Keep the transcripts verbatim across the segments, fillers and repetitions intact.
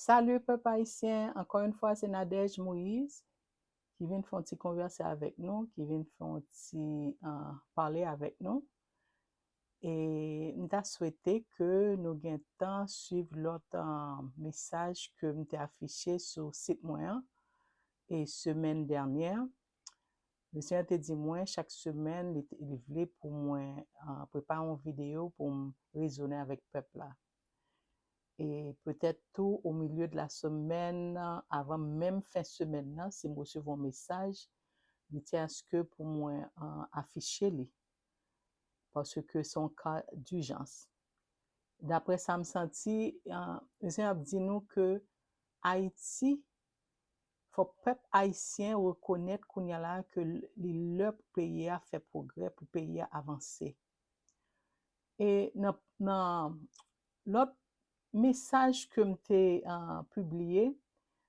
Salut pèp ayisyen, ankò yon fwa se Nadège Moïse ki vin fè yon ti konvèse avèk nou, ki vin fè yon ti uh, pale avèk nou. E m ta swete ke nou gen tan swiv lòt uh, mesaj ke m te afiche sou sit mwen an e semèn dènyè. Mesye an te di mwen chak semèn li, li vle pou mwen uh, prepare yon videyo pou m rezone avèk pèp la. E petèt tou o milye de la semèn, avan menm fen semèn nan, si m resevwa yon mesaj, li te aske pou mwen uh, afiche li. Paske se yon ka dijans. Daprè sa m santi, uh, mesye an ap di nou ke Ayiti, fò pèp ayisyen rekonèt kounye a la ke li lè pou peyi a fè pwogrè, pou peyi a avanse. E nan, nan lòt mesaj ke m te uh, pibliye,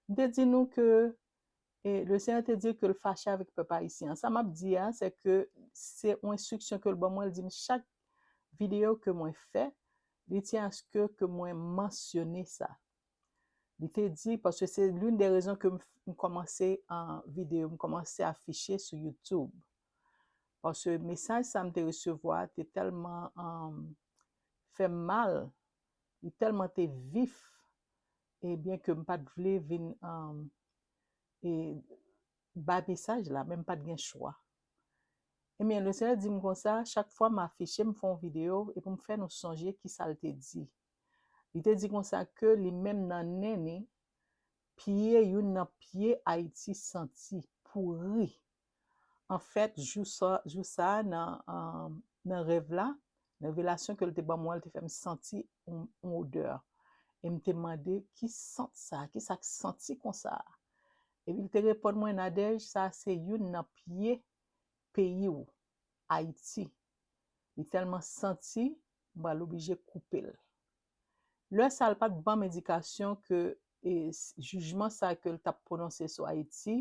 m te di nou ke e Lesenyè te di ke l fache avèk pèp ayisyen. Sa m ap di a, se ke se yon enstriksyon ke l ban mwen, l di m chak videyo ke mwen fè, li tyen aske ke mwen mansyone sa. Li te di, paske se l'une des raisons ke m kòmanse an videyo, m kòmanse afiche sou YouTube. Paske mesaj sa m te resevwa te tèlman um, fè m mal, li tèlman te vif, ebyen ke m pa t vle vin um, e, bay mesaj la, men m pa t gen chwa. Ebyen, Lesenyè di m konsa, chak fwa m afiche, m fè yon videyo, e pou m fè nou sonje ki sa l te di. Li te di konsa ke li menm nan nen ni, pye youn nan pye Ayiti santi, pouri. Anfèt, jou sa, jou sa a nan, nan rèv la, nan revelasyon ke l te ban mwen, l te fè m santi yon, yon odè. E m te mande, ki sant sa? Ki sa k santi konsa? Epi l te reponn mwen, Nadège, sa se youn nan pye peyi w, Ayiti. Li tèlman santi, m pral oblije koupe l. Lè sa a, l pa t ban m endikasyon ke e, jijman sa ke l t ap pwononse sou Ayiti,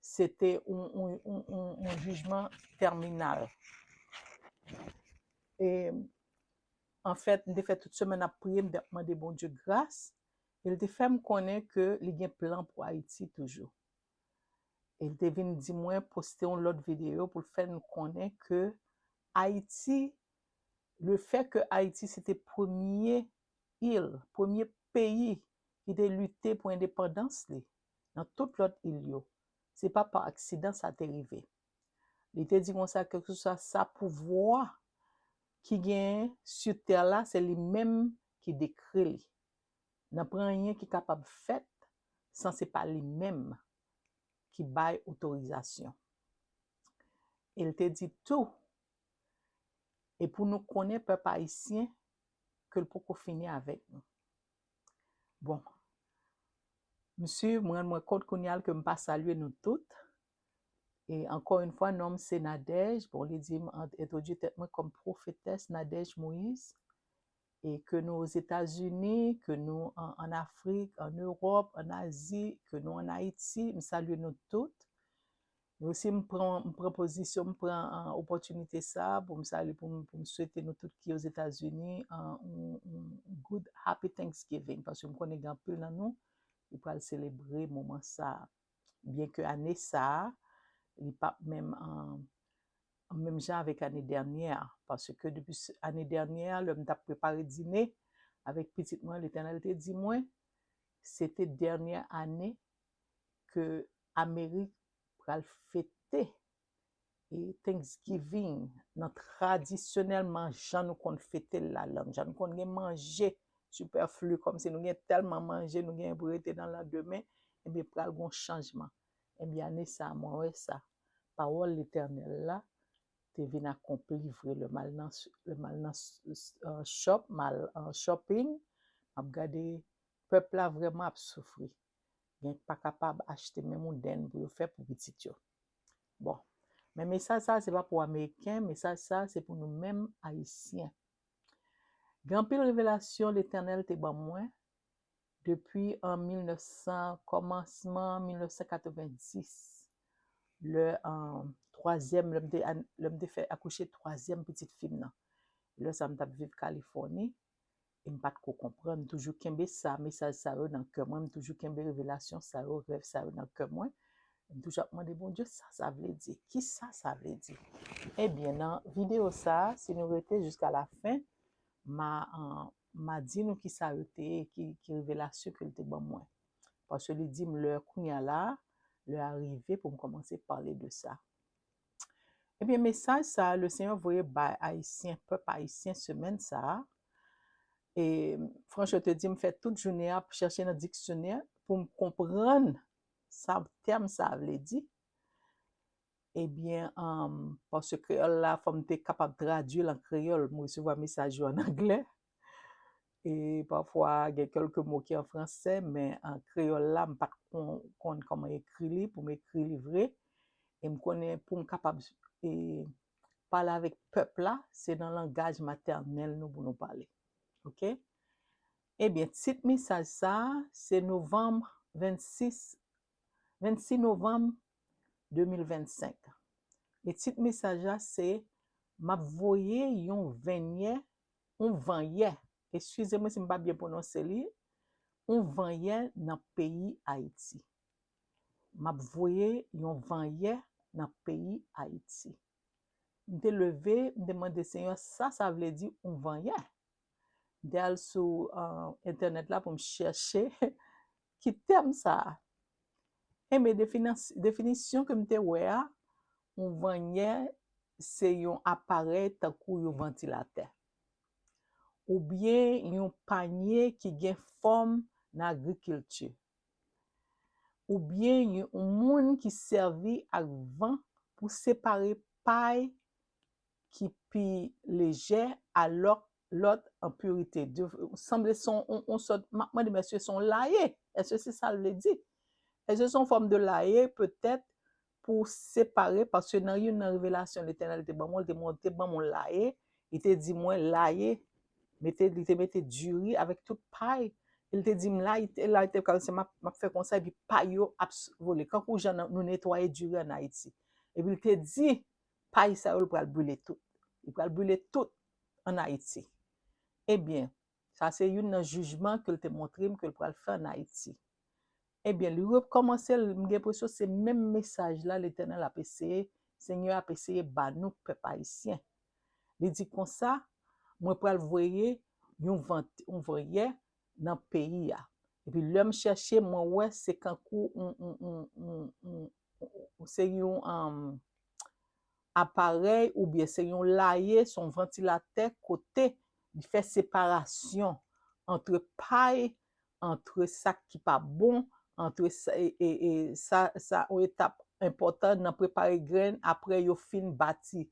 se te yon, yon, yon, yon, yon jijman tèminal. E, anfèt, m te fè tout semèn ap priye, m te ap mande Bondye gras, e l te fè m konnen ke li gen plan pou Ayiti toujou. E l te vin di mwen poste yon lòt videyo pou l fè n konnen ke Ayiti, le fè ke Ayiti se te premye il, premye peyi ki te lite pou endepandans li nan tout lòt il yo, se pa pa aksidan sa te rive. Li te di konsa, kèlkeswa sa pouvwa ki genyen sou tè la, se li menm ki dekre li. Nan pa anyen ki kapab fèt san se pa li menm ki bay otorizasyon. E l te di tou, e pou nou konnen pèp ayisyen ke l poko fini avèk nou. Bon, m si mwen rann mwen kont kounye a ke m pa salye nou tout. E ankò yon fwa, non m se Nadège. Bon, li di m entwodui tèt mwen kòm pwofetès Nadège Moïse. E ke nou Ozetazini, ke nou an, an Afrik, an Ewòp, an Azi, ke nou an Ayiti, m salye nou tout. E osi, m pran, m pran pozisyon, m pran uh, opòtinite sa a pou m salye, pou m, pou m swete nou tout ki Ozetazini uh, un, un good happy Thanksgiving, paske m konnen gen anpil nan nou ki pral selebre moman sa a. Byenke ane sa a, li p ap menm an, an menm jan avèk ane dènyè a, paske depi ane dènyè a, lè m t ap prepare dine avèk pitit mwen, Letènèl te di mwen, se te dènyè ane ke Amerik pral fete e Thanksgiving nan tradisyonèlman jan nou konn fete l la, jan nou konn gen manje sipèfli, kòmsi nou gen tèlman manje, nou gen pou rete nan landemen, ebyen pral gen yon chanjman. Ebyen ane sa a, mwen wè sa. Pawòl Letènèl la te vin akonpli vre. Lè m al nan, lè m al nan shop, m al an shopping, m ap gade pèp la vrèman ap soufri. Gen pa kapab achte menm yon dèn pou yo fè pou pitit yo. Bon, men mesaj sa se pa pou Ameriken, mesaj sa se pou nou menm Ayisyen. Gen anpil revelasyon Letènèl te ban mwen depi an mil nèf san, kòmansman mil nèf san katrevenndis, lè an twazyèm, lè m te, lè m te fè akouche twazyèm pitit fi m nan. Lè sa m t ap viv Kalifòni, E m pa t ko konprann, m toujou kenbe sa, mesaj sa yo nan kè mwen, m toujou kenbe revelasyon sa yo, rèv sa yo nan kè mwen. M toujou ap mande Bondye sa sa vle di, ki sa sa vle di. Ebyen, nan videyo sa a, si nou rete jiska la fen, m a, an, m a di nou ki sa yo te ye, ki, ki revelasyon ke l te ban mwen. Paske li di m lè kounye a la, lè a rive pou m kòmanse pale de sa. Ebyen, mesaj sa a, le Senyè voye bay Ayisyen, pèp ayisyen, semèn sa a. E Franchot te di m fè tout jounen an ap chèche nan diksyonè pou m konprann sa tèm sa a vle di. Ebyen, um, paske kreyòl la, fò m te kapab tradui l an kreyòl, m resevwa mesaj yo an anglè. E pafwa, gen kèlke mo ki an fransè, men an kreyòl la, m pa t kon, konn kòman ekri li, pou m ekri li vre. E m konnen pou m kapab e, pale avèk pèp la, se nan langaj matènèl nou pou nou pale. Oke? Ebyen, tit mesaj sa a, se novanm vennsis, vennsis novanm de mil vennsenk. E tit mesaj la se, M ap voye yon vanyè, yon vanyè, eskize mwen si m pa byen pwononse li, yon vanyè nan peyi Ayiti. M ap voye yon vanyè nan peyi Ayiti. M te leve, m te mande Senyè, sa sa vle di yon vanyè? M te al sou, uh, entènèt la pou m chèche ki tèm sa a. Enben, definis-, definisyon ke m te wè a, yon vanyè se yon aparèy tankou yon vantilatè, oubyen yon panye ki gen fòm nan agrikilti, oubyen yon moun ki sèvi ak van pou separe pay ki pi lejè, alòk lòt an pirite. Dye, sanble se yon, yon, yon sòt, m ap mande m, èske se yon laye? Èske se sa l vle di? Èske se yon fòm de laye, petèt, pou separe, paske nan youn nan revelasyon Letènèl te ban mwen, li te, te ban mwen laye, li te di mwen, laye, mete, li te mete diri avèk tout pay. E li te di m, laye, laye te, m ap, m ap fè konsa, epi pay yo ap s-, vole. Kankou jan nou netwaye diri ann Ayiti. Epi li te di, pay sa yo, l pral brile tout. Li pral brile tout ann Ayiti. Ebyen, sa se youn nan jijman ke l te montre m ke l pral fè ann Ayiti. Ebyen, li rekòmanse, m gen enpresyon se menm mesaj la Letènèl ap eseye, Senyè ap eseye ba nou pèp ayisyen. Li di konsa, mwen pral voye yon vant-, yon vanyè nan peyi a. Epi lè m chèche, mwen wè se kankou yon, yon, yon, yon, yon, yon, se yon, um, aparèy oubyen se yon laye, se yon vantilatè kote li fè separasyon antre pay, antre sa ki pa bon, antre sa, e, e, e sa, sa yon etap enpòtan nan prepare grenn apre yo fin bati,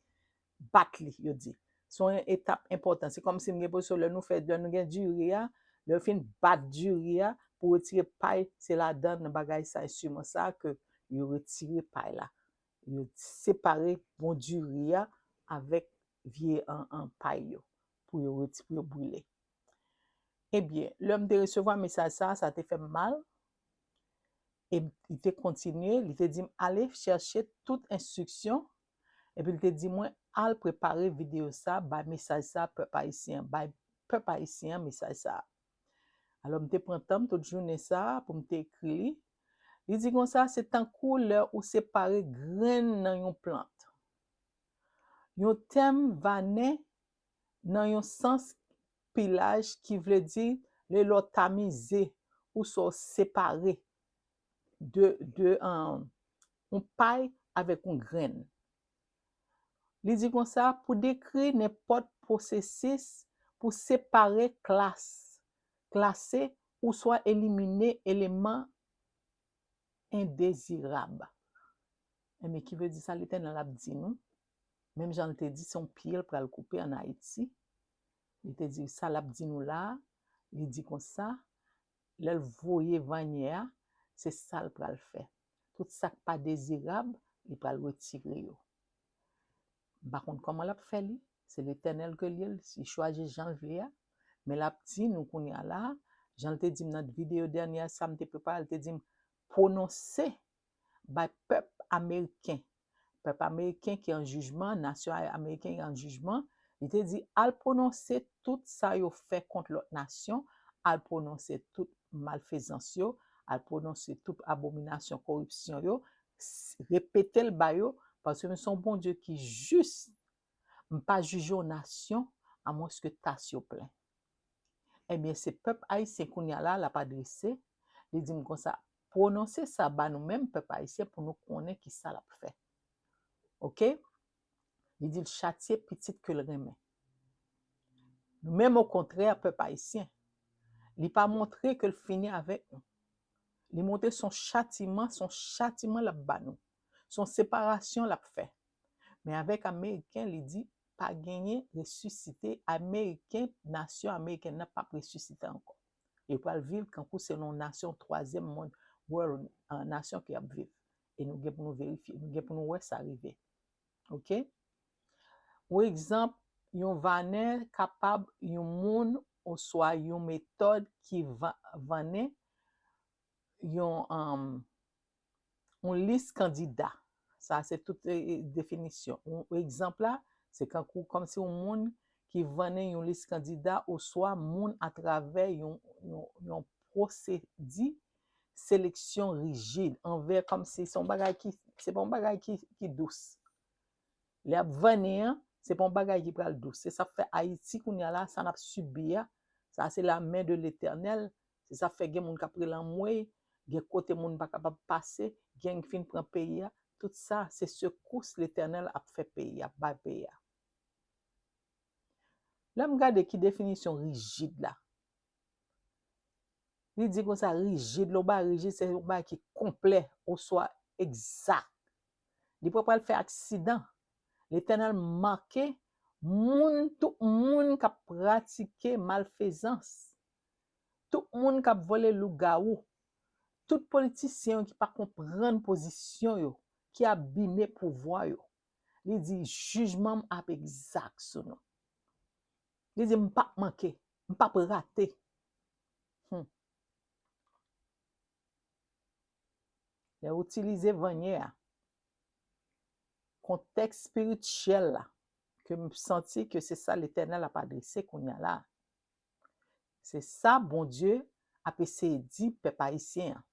bat li, yo di. Se yon etap enpòtan. Se kòmsi m gen enpresyon lè nou fè, lè nou gen diri a, lè yo fin bat diri a, pou retire pay, se ladan nan bagay sa, enstriman sa ke yo retire pay la. Yo separe bon diri a avèk vye an, an pay yo, pou yo reti-, pou yo brile. Ebyen, lè m te resevwa mesaj sa, sa te fè m mal. E li te kontinye, li te di m, "Ale chèche tout enstriksyon." Epi li te di mwen, "Al prepare videyo sa, bay mesaj sa pèp ayisyen an, bay pèp ayisyen an mesaj sa." Alò, m te pran tan m tout jounen sa pou m te ekri li. Li di konsa, se tankou lè ou separe grenn nan yon plant. Yon tèm va nen nan yon sans pi laj ki vle di lè w tamize ou swa w separe de, de, um, yon pay avèk yon grenn. Li di konsa, pou dekri nenpòt pwosesis pou separe, klas, klase, oswa elimine eleman endezirab. Ebyen, ki vle di sa Letènèl ap di nou? Menm jan l te di, se yon pye l pral koupe ann Ayiti. Li te di, sa l ap di nou la a, li di konsa, lè l voye vanyè a, se sa l pral fè. Tout sa k pa dezirab, li pral retire yo. M pa konn kòman l ap fè li, se Letènèl ke l ye, li chwazi jan l vle a. Men l ap di nou kounye a la, jan l te di m nan videyo dènye a, sa m te prepare, l te di m, pwononse bay pèp ameriken. Pèp ameriken ki an jijman, nasyon a-, ameriken ki an jijman, Li te di, al pwononse tout sa yo fè kont lòt nasyon, al pwononse tout malfezans yo, al pwononse tout abominasyon, koripsyon yo, s- repete l ba yo, paske m se yon Bondye ki jis, m pa jije yon nasyon amwenske tas yo plen. Ebyen, se pèp ayisyen kounye a la, l ap adrese, li di m konsa, pwononse sa ba nou menm, pèp ayisyen, pou nou konnen ki sa l ap fè. Oke? Li di l chatye pitit ke l renmen. Nou menm, okontrè, pèp ayisyen, li pa montre ke l fini avèk nou. Li montre se yon chatiman, se yon chatiman l ap ba nou. Se yon separasyon l ap fè. Men avèk Ameriken, li di, pa genyen resisite. Ameriken, nasyon amerikèn nan p ap resisite ankò. Yo pral viv kankou se yon nasyon twazyèm mond, world, uh, nasyon ki ap viv. E nou gen pou nou verifye, nou gen pou nou wè sa rive. Oke? Yon egzanp, yon vannen kapab yon moun oswa yon metòd ki va- vannen yon, um, yon lis kandida. Sa se tout, e, e, definisyon. Yon egzanp la, se kankou kòmsi yon moun ki vannen yon lis kandida oswa moun atravè yon, yon, yon pwosedi seleksyon rijid, anvè kòmsi se yon bagay ki, se pa yon bagay ki, ki dous. Lè y ap vannen an, se pa yon bagay ki pral dous. Se sa k fè Ayiti kounye a la, sa n ap sibi a, sa se la men de Letènèl. Se sa k fè gen moun k ap rele anmwey, gen kote moun pa kapab pase, gang fin pran peyi a. Tout sa, se sekous Letènèl ap fè peyi a, ap bay peyi a. Lè m gade ki definisyon rijid la, li di konsa, rijid, lè w bay rijid, se yon bagay ki konplè oswa egzak. Li pa pral fè aksidan. Letènèl make moun, tout moun k ap pratike malfezans, tout moun k ap vole lougawou, tout politisyen yo ki pa konprann pozisyon yo, ki abime pouvwa yo. Li di, jijman m ap egzak sou nou. Li di, m p ap manke, m p ap rate. Hmm. Lè w itilize vanyè a, kontèks espirityèl la, ke m santi ke se sa Letènèl ap adrese kounye a la. Se sa Bondye ap eseye di pèp ayisyen an.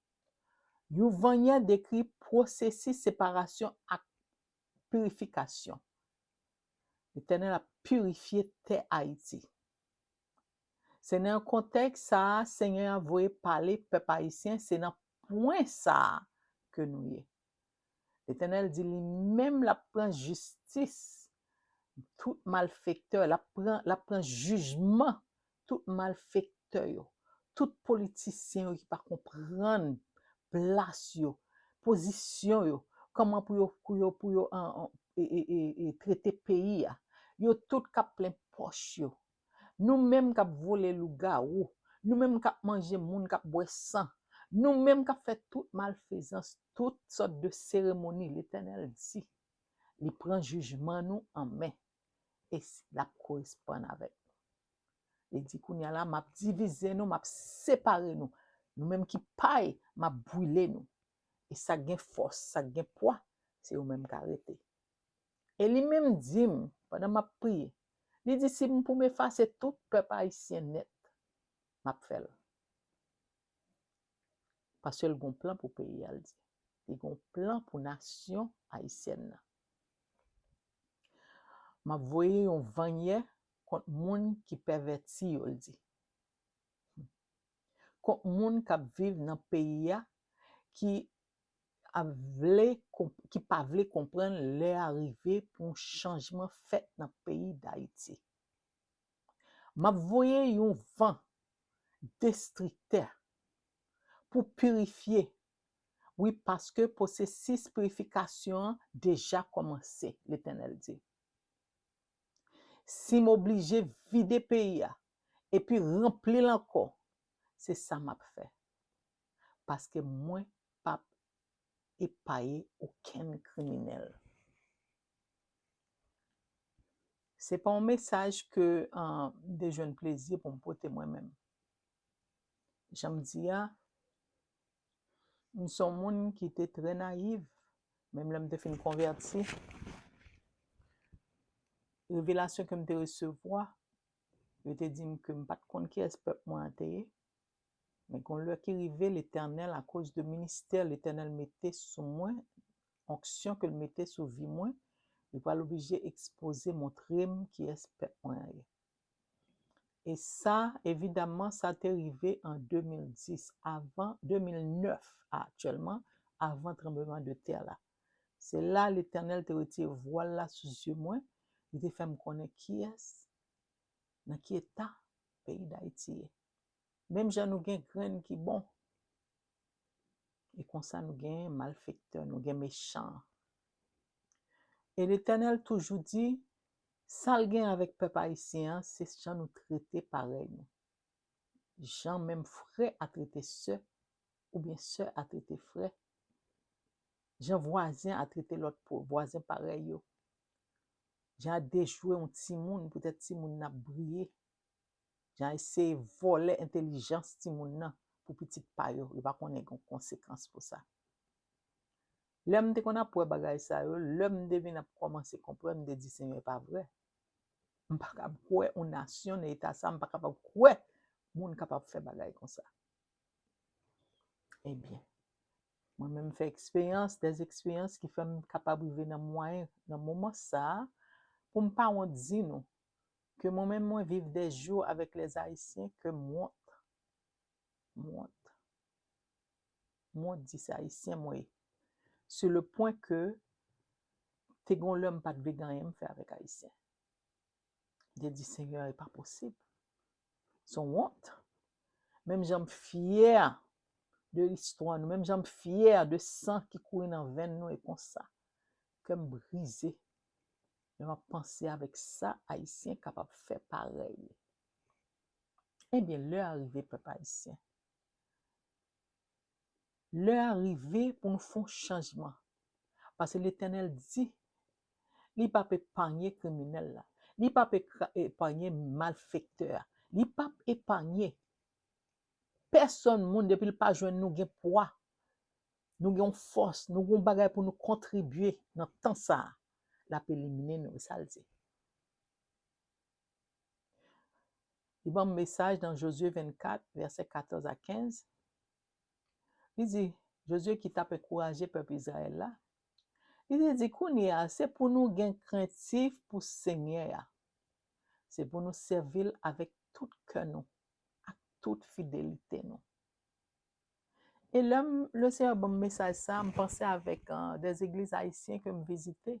Yon vanyè dekri pwosesis separasyon ak pirifikasyon. Letènèl ap pirifye tè Ayiti. Se nan kontèks sa a Senyè a voye pale pèp ayisyen, se nan pwen sa a ke nou ye. Letènèl di li menm l ap pran jistis tout malfektè, l ap pran, l ap pran jijman tout malfektè yo, tout politisyen yo ki pa konprann plas yo, pozisyon yo, kòman pou yo, pou yo, pou yo, an, an, e, e, e, e, trete peyi a. Yo tout k ap plen pòch yo. Nou menm k ap vole lougawou, nou menm k ap manje moun k ap bwè san, nou menm k ap fè tout malfezans, tout sòt de seremoni, Letènèl di, li pran jijman nou an men e s- l ap koresponn avèk nou. Li di, kounye a la, m ap divize nou, m ap separe nou. Nou menm ki pay, m ap brile nou. E sa k gen fòs, sa k gen pwa, se yo menm k a rete. E li menm di m, pandan m ap priye, li di, si m pou m efase tout pèp ayisyen nèt, m ap fè l. Paske l gon plan pou peyi a, l di. Li gon plan pou nasyon ayisyèn nan. M ap voye yon vanyè kont moun ki pèvèti yo, l di. Kont moun k ap viv nan peyi a, ki ap vle, ki pa vle konprann lè a rive pou yon chanjman fèt nan peyi Dayiti. M ap voye yon van destriktè pou pirifye. Wi, paske pwosesis pirifikasyon an deja kòmanse, Letènèl di. Si m oblije vide peyi a epi ranpli l ankò, se sa m ap fè. Paske mwen p ap epaye okenn kriminèl. Se pa yon mesaj ke, ah, m te jwenn plezi pou m pote mwen menm. Jan m di a, m se yon moun ki te trè nayiv, menm lè m te fin konvèti. Revelasyon ke m te resevwa, yo te di m ke m pa t konn kiyès pèp mwen an te ye. Men gen yon lè ki rive, Letènèl, akoz de ministè Letènèl mete sou mwen, onksyon ke l mete sou vi mwen, li pral oblije ekspoze, montre m kiyès pèp mwen an ye. E sa, evidaman, sa te rive an de mil dis, avan, de mil nèf aktyèlman, avan tranbleman de tè la. Se la Letènèl te retire vwal la sou zye mwen, li te fè m konnen kiyès, nan ki eta peyi Dayiti ye. Menm jan nou gen grenn ki bon, e konsa nou gen malfektè, nou gen mechan. E Letènèl toujou di, sa l gen avèk pèp ayisyen an, se jan nou trete parèy nou. Jan menm frè a trete sè, oubyen sè a trete frè. Jan vwazen a trete lòt po-, vwazen parèy yo. Jan a dejwe yon timoun, poutèt timoun nan ap briye. Jan eseye vòlè entèlijans timoun nan pou pitit pa yo. Yo pa konnen gen konsekans pou sa. Lè m te konn ap wè bagay sa yo, lè m te vin ap kòmanse konprann, m te di, Senyè, e pa vre. M pa kab kwè yon nasyon nan eta sa, m pa kapab kwè moun kapab fè bagay konsa. Ebyen, mwen menm fè eksperyans, dè eksperyans ki fè m kapab rive nan mwayen, nan moman sa a, pou m pa wont di nou, ke mwen menm mwen viv dè jou avèk lè Ayisyen ke m wont. M wont. M wont di se Ayisyen mwen ye. Sou le pwen ke te gen yon lè m pa t vle gen anyen m fè avèk Ayisyen. M te di, Senyè, e pa posib. Se yon wont. Menm jan m fyè de istwa nou, menm jan m fyè de san ki kouri nan venn nou, e konsa, kè m brize lè m ap panse avèk sa Ayisyen kapab fè parèy li. Ebyen, lè a rive, pèp ayisyen. Lè a rive pou nou fè yon chanjman. Paske Letènèl di, li p ap epanye kriminèl la. Li p ap ekra-, epanye malfektè a. Li p ap epanye pèsonn moun depi l pa jwenn nou gen pwa, nou gen yon fòs, nou gen yon bagay pou nou kontribye nan tan sa a. L ap elimine nou, e sa l di. Li ban m mesaj nan Jozye vennkat, vèsè katòz a kenz. Li di, Jozye ki t ap ankouraje pèp Izrayèl la, li te di, kounye a, se pou nou gen krentif pou Senyè a. Se pou nou sèvi l avèk tout kè nou, ak tout fidelite nou. E lè m, Lesenyè ban m mesaj sa, m panse avèk, euh, dè legliz ayisyen ke m vizite.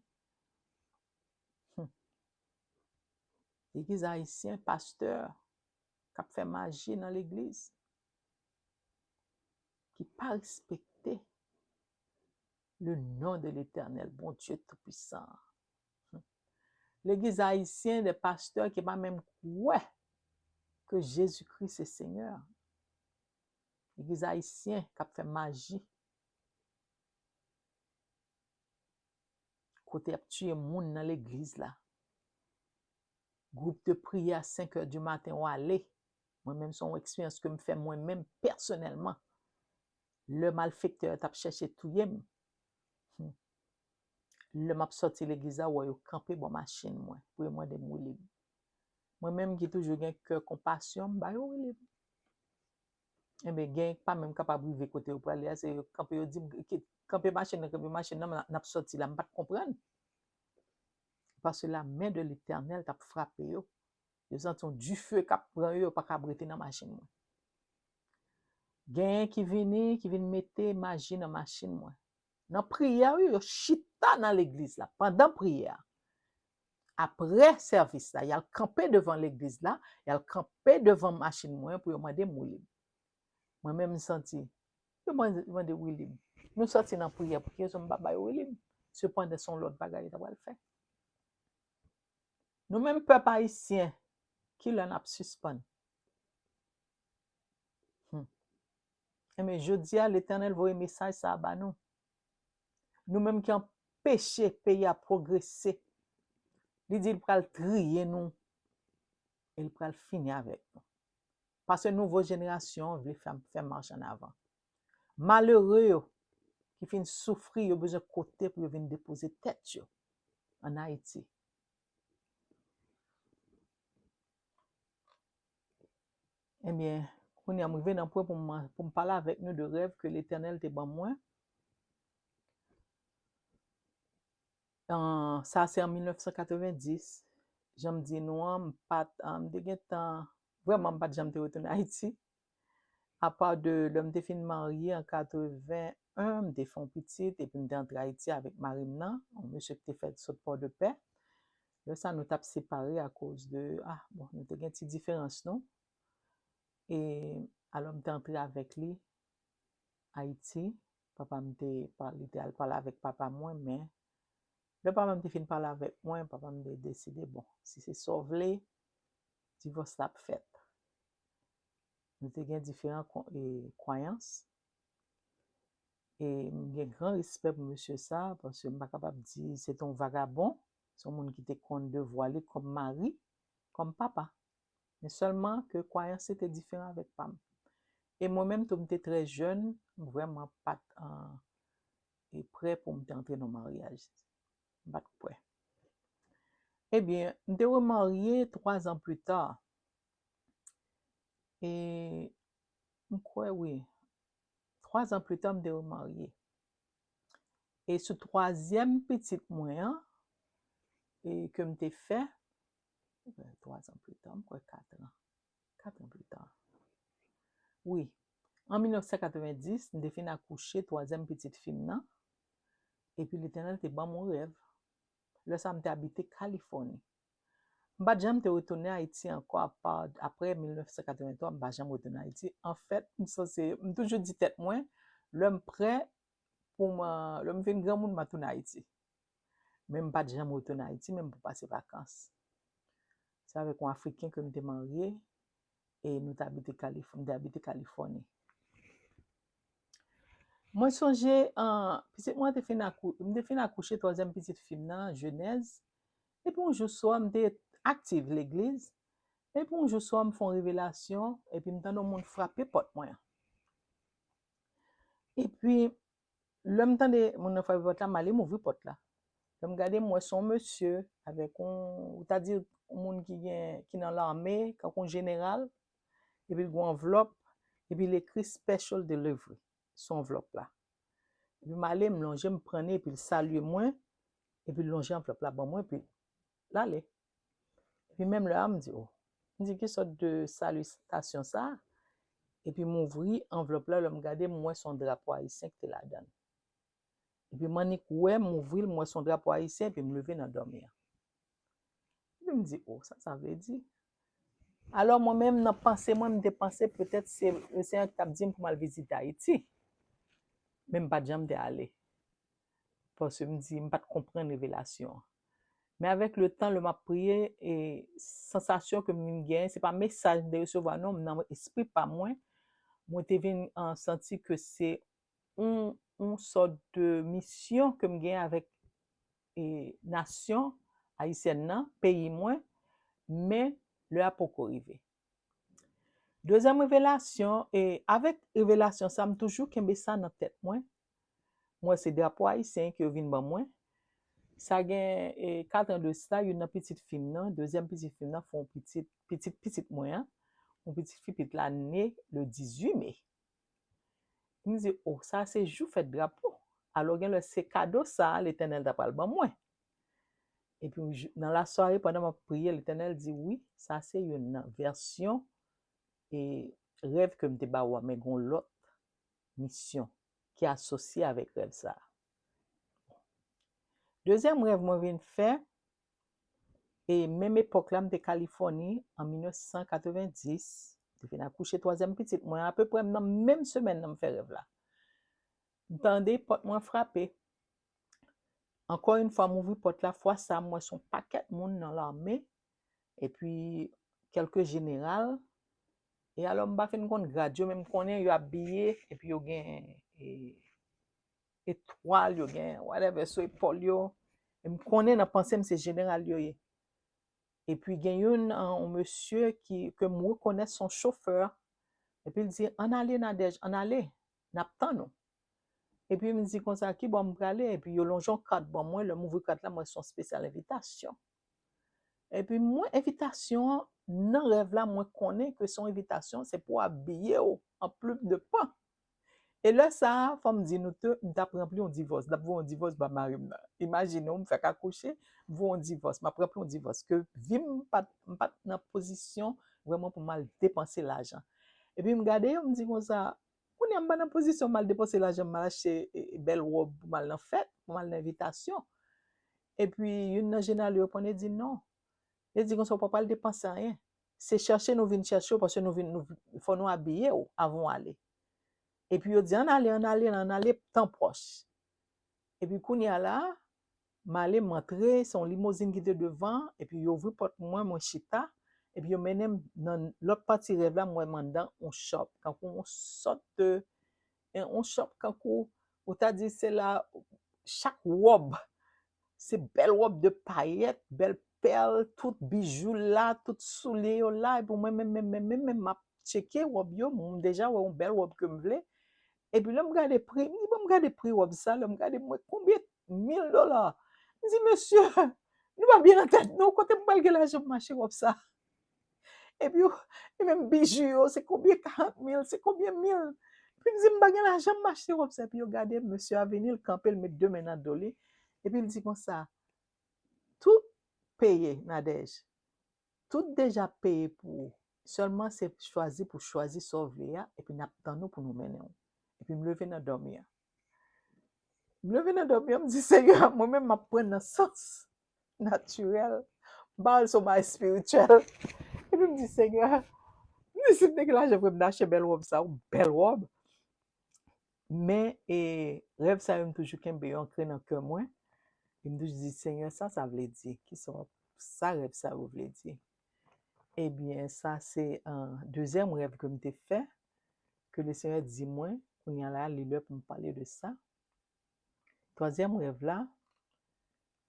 Hmm. Legliz ayisyen, pastè k ap fè maji nan legliz, ki pa respekte le nom de l'Éternel, Bondye Toupisan an. Legliz ayisyen, de pastè ki pa menm kwè ke Jezikri se Senyè. Legliz ayisyen k ap fè maji. Kote y ap tiye moun nan legliz la. Gwoup de priyè a senk è di maten, w ale. Mwen menm, se yon eksperyans ke m fè mwen menm pèsonèlman. Lè malfektè yo t ap chèche touye m, hmm, lè m ap sòti legliz la, w wè yo kanpe bò machin mwen pou yo mande m Wilib. Mwen menm ki toujou gen kè konpasyon, m ba yo Wilib. Enben, gen pa menm kapab rive kote yo prale a, se yo kanpe, yo di m, "Ki-, kanpe machin nan, kanpe machin nan, n ap sòti la." M pa t konprann. Paske la men de Letènèl t ap frape yo. Yo santi yon dife k ap pran yo, yo pa kab rete nan machin mwen. Genyen ki vini, ki vin mete maji nan machin mwen. Nan priyè, wi, yo chita nan legliz la, pandan priyè a. Apre sèvis la, y al kanpe devan legliz la, y al kanpe devan machin mwen pou yo mande m Wilib. Mwen menm, m santi, yo mande, mande Wilib. Nou sòti nan priyè, priyè, m pa ba yo Wilib. Sepandan, se yon lòt bagay yo ta pral fè. Nou menm pèp ayisyen, kilè n ap sispann? Hmm. Enben, jodi a, Letènèl voye mesaj sa a ba nou. Nou menm ki anpeche peyi a pwogrese, li di l pral triye nou e l pral fini avèk nou. Paske nouvo jenerasyon an vle fè, fè mach an avan. Malere yo ki fin soufri, yo bezwen kote pou yo vin depoze tèt yo ann Ayiti. Ebyen, kounye a m rive nan pwen pou m, pou m pale avèk nou de rèv ke Letènèl te ban mwen. An, sa se an mil nèf san katrevenndis. Jan m di nou an, m pa t, an, m te gen tan, vrèman, m pa t janm te retounen Ayiti. Apa de lè m te fin marye an katreven en, m te fè yon pitit, epi m te antre Ayiti avèk mari m nan, yon mesye ki te fèt sot Pòdepè. Lè sa, nou t ap separe akoz de, ah, bon, nou te gen ti diferans nou. E alò, m te antre avèk li Ayiti. Papa m te pale, li te al pale avèk papa mwen, men lè papa m te fin pale avèk mwen, papa m te deside, bon, si se sa w vle, divòs la ap fèt. Nou te gen diferan kwa-, e, kwayans. E m gen gran respè pou mesye sa, paske m pa kapab di se te yon vagabon, se yon moun ki te konn devwa li kòm mari, kòm papa. Men sèlman ke kwayans li te diferan avèk pa m. E mwen menm tou, m te trè jèn, m vrèman pa t, an, e prè pou m te antre nan maryaj. M pa t prè. Ebyen, m te remarye twa zan pli ta. E m kwè, wi, twa zan pli ta, m te remarye. E sou twazyèm pitit mwen an, e ke m te fè, twa zan pli ta, m kwè kat an. Kat an pli ta. Wi. An mil nèf san katrevenndis, m te fin akouche twazyèm pitit fi m nan. Epi Letènèl te ban m yon rèv. Lè sa, m te abite Kalifòni. M pa t janm te retounen Ayiti ankò, apa, apre mil nèf san katrevenntwa, m pa janm retounen Ayiti. Anfèt, m sanse, m toujou di tèt mwen, lè m prè pou m, lè m vin granmoun, m a tounen Ayiti. Men m pa t janm retounen Ayiti, menm pou pase vakans. Se avèk yon Afriken ke m te marye, e nou te abite Kalif-, m te abite Kalifòni. Mwen sonje, an, pitit mwen te fin akou-, m te fin akouche twazyèm pitit fi m nan, Jenèz, epi yon jou swa, m te aktiv legliz, epi yon jou swa, m fè yon revelasyon, epi m tande yon moun frape pòt mwen an. Epi, lè m tande moun nan frape pòt la, m ale m ouvri pòt la. Lè m gade, m wè se yon mesye avèk yon, ou ta di, yon moun ki gen, ki nan lame, kankou yon jeneral, epi l gen yon anvlòp, epi l ekri Special Delivery sou anvlòp la. Epi m ale, m lonje, m pran li, epi l salye mwen, epi l lonje anvlòp la ban mwen, epi l ale. Epi menm lè a, m di, oh. M di, ki sòt de salitasyon sa? Epi m ouvri anvlòp la, lè m gade, m wè se yon drapo ayisyen ki te ladan l. Epi m annik wè, m ouvri l, m wè se yon drapo ayisyen, epi m leve nan dòmi an. Epi m di, oh, sa sa vle di? Alò, mwen menm, nan panse mwen, m te panse petèt se Lesenyè ki t ap di m pou m al vizite Ayiti. Men m pa t janm te ale. Paske m di, m pa t konprann revelasyon an. Men avèk letan, lè m ap priye, e sansasyon ke m vin genyen, se pa mesaj m te resevwa non, nan espri pa mwen, mwen te vin, an, santi ke se yon, yon sòt de misyon ke m genyen avèk, e, nasyon ayisyèn nan, peyi mwen, men lè a poko rive. Dezyèm revelasyon, e avèk revelasyon sa, m toujou kenbe sa nan tèt mwen. M wè se drapo ayisyen ke yo vin ban mwen. Sa gen, e, kat an de sa, youn nan pitit fi m nan, dezyèm pitit fi m nan, fè yon pitit, pitit, pitit mwen an, yon pitit fi, pitit la ne le dizuit me. M di, oh, sa se jou fèt drapo. Alò, gen lè se kado sa a Letènèl ta pral ban mwen. Epi, jou, nan lasware, pandan m ap priye, Letènèl di, wi, sa se youn nan vèsyon e rèv ke m te ba ou a, men gen yon lòt misyon ki asosye avèk rèv sa a. Dezyèm rèv mwen vin fè, e menm epòk la, m te Kalifòni an mil nèf san katrevenndis, m te fin akouche twazyèm pitit mwen, apeprè nan menm semèn nan m fè rèv la. M tande pòt mwen frape. Ankò yon fwa, m ouvri pòt la, fwa sa, m wè se yon pakèt moun nan lame, epi kèlke jeneral. E alò, m pa fin konn grad yo, men m konnen yo abiye, epi yo gen, e, etwal, yo gen whatever sou epòl yo. E m konnen nan panse m se jeneral yo ye. Epi gen youn, an, yon mesye ki, ke m rekonèt se yon chofè. Epi l di, ann ale, Nadège, ann ale, n ap tann ou. Epi m di konsa, ki bò m prale? Epi yo lonje yon kat ban mwen, lè m ouvri kat la, m wè se yon espesyal envitasyon. Epi m wè envitasyon an, nan rèv la, mwen konnen ke se yon envitasyon, se pou abiye w an plume de pan. E lè sa a, fò m di nou tou, m t ap ranpli yon divòs, m t ap voye yon divòs ba mari m nan. Imajine w, m fèk akouche, m voye yon divòs, m ap ranpli yon divòs, ke vi m pa t, m pa t nan pozisyon vrèman pou m al depanse lajan. Epi m gade yo, m di konsa, kounye a m pa nan pozisyon m al depanse lajan, m al achte e, e, bèl wòb pou m al nan fèt, pou m al nan envitasyon. Epi youn nan jeneral yo pran, li di non. Li di konsa, ou pa pral depanse anyen. Se chèche nou vin chèche w, paske nou vin, nou, fò nou abiye w avan w ale. Epi yo di, ann ale, ann ale, ann ale, tan pwòch. Epi kounye a la, m ale, m antre, se yon limozin ki te devan, epi yo ouvri pòt pou mwen, mwen chita, epi yo mennen m nan lòt pati rèv la, m wè m anndan yon shop, tankou yon sòt de, yon shop, tankou, ou ta di se la, chak wòb, se bèl wòb de payèt, bèl pèl, tout bijou la, tout soulye yo la, epi mwen menm, menm, menm, menm, menm, m ap tcheke wòb yo, m deja wè yon bèl wòb ke m vle, epi lè m gade pri, m di, bon, m gade pri wòb sa, lè m gade, m wè konbyen mil dola. M di, mesye, nou pa byen nan tèt nou, kote m pral gen lajan pou m achte wòb sa? Epi, e menm bijou yo, se konbyen karant mil, se konbyen mil? Epi m di, m pa gen lajan, m achte wòb sa. Epi yo gade m, mesye a vini, l kanpe, l met de men nan do li. Epi l di konsa, tout peye, Nadège. Tout deja peye pou ou. Sèlman se chwazi pou chwazi sa w vle a, epi n ap tann ou pou nou mennen w. Epi m leve nan dòmi an. M leve nan dòmi an, m di, Senyè, mwen menm m ap pran nan sans natirèl. M pa wè l se yon bagay espirityèl. Epi m di, Senyè, m di, si m te gen lajan vre, m ta achte bèl wòb sa, yon bèl wòb. Men, e, rèv sa yo, m toujou kenbe yo ankre nan kè mwen. E m toujou di, Senyè, sa sa vle di? Kisa sa rèv sa yo vle di? Ebyen, sa se, ah, dezyèm rèv ke m te fè, ke le Senyè di mwen, kounye a la, li lè pou m pale de sa. Twazyèm rèv la,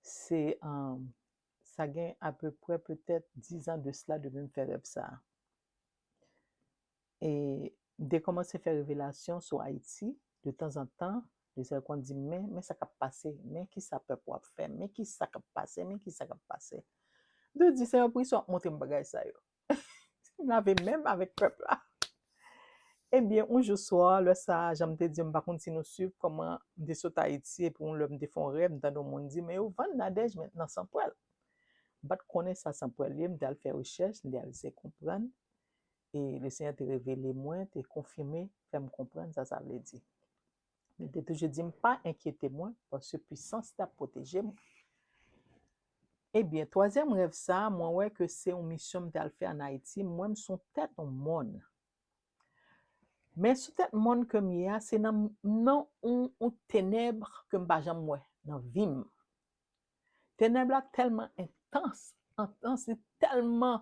se, ah, sa gen apeprè petèt diz an de sila depi m fè rèv sa a. E m te kòmanse fè revelasyon sou Ayiti, de tanzantan, le Senyè konn di m, men, men sa k ap pase, men kisa pèp ou ap fè, men kisa k ap pase, men kisa k ap pase. M te di, Senyè, poukisa w ap montre m bagay sa yo? M lave men m avèk pèp la. Ebyen, yon jou swa, lè sa a, jan m te di, m pa konn si nou swiv kòman m te sot Ayiti, epi yon lè m te fè yon rèv, m tande yon moun di, men yo vann Nadège men nan Sanpwèl. M pa t konnen sa Sanpwèl ye, m te al fè rechèch, m te al eseye konprann. E le Senyè te revele mwen, te konfime, fè m konprann sa sa vle di. Li te toujou di m, pa enkyete mwen, paske pisans la pwoteje mwen. Ebyen, twazyèm rèv sa a, mwen wè ke se yon misyon m te al fè ann Ayiti. M wè m sou tèt yon mòn. Men sou tèt mòn ke m ye a, se nan, nan yon, yon tenèb ke m pa janm wè nan vi m. Tenèb la tèlman entans, entans, li tèlman,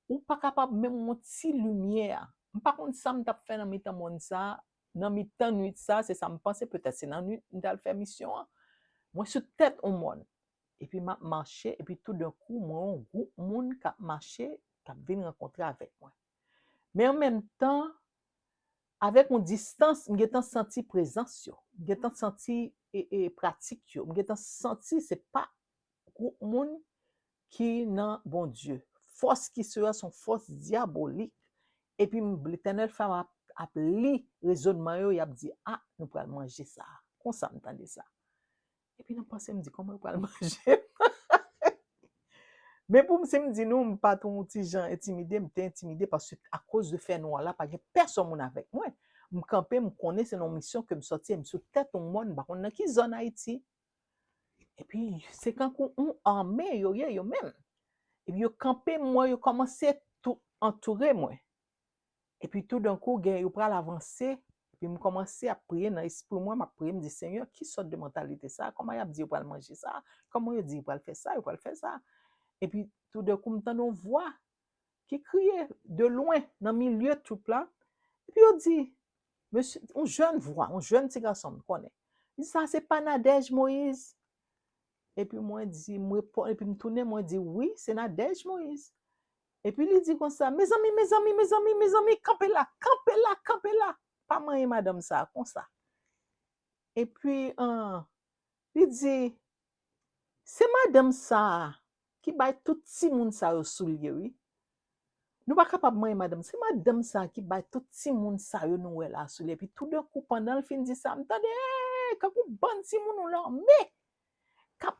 ou pa kapab menm yon ti limyè. M pa konn sa m t ap fè nan mitan mòn sa a, nan mitan nwit sa a, se sa m panse, petèt se nan nwit m t al fè misyon an. Mwen sou tèt yon mòn. Epi m ap mache, epi toudenkou, m wè yon gwoup moun k ap mache, k ap vin rankontre avèk mwen. Men an menm tan, avèk yon distans, m gentan santi prezans yo. M gentan santi, e, e, pratik yo. M gentan santi se pa gwoup moun ki nan Bondye. Fòs ki sou yo a se yon fòs dyabolik. Epi m, Letènèl fè m ap, ap li rezònman yo, y ap di, a, nou pral manje sa. Konsa m tande sa. Epi nan panse m di, kòman yo pral manje m? Men pou m, si m di nou, m pa t yon ti jan entimide, m te entimide paske akoz de fènwa la, pa gen pèsòn moun avèk mwen. M kanpe, m konnen se nan yon misyon ke m sòti, e m sou tèt yon mòn, m pa konn nan ki zòn Ayiti. Epi se kankou yon ame yo ye yo menm. Epi yo kanpe m, yo kòmanse tou antoure mwen. Epi toudenkou, gen yo pral avanse, epi m kòmanse ap priye nan espri mwen, m ap priye, m di, Senyè, ki sòt de mantalite sa? Kòman y ap di yo pral manje sa? Kòman yo di yo pral fè sa, yo pral fè sa? Epi toudenkou, m tande yon vwa ki kriye de lwen nan milye twoup la. Epi yo di, mesye, yon jèn vwa, yon jèn ti gason, m konnen. Li di, sa se pa Nadège Moïse? Epi mwen di, m reponn, epi m tounen, mwen di, wi, se Nadège Moïse. Epi li di konsa, mezanmi, mezanmi, mezanmi, mezanmi, kanpe la, kanpe la, kanpe la. Pa manyen madanm sa a konsa. Epi, an, li di, se madanm sa a ki bay tout timoun sa yo soulye, wi. nou pa kapab manyen madanm. Se madanm sa ki bay tout timoun sa yo nou wè la sou li. Epi toudenkou, pandan l fin di sa, m tande, hey, kankou bann timoun yon lame k ap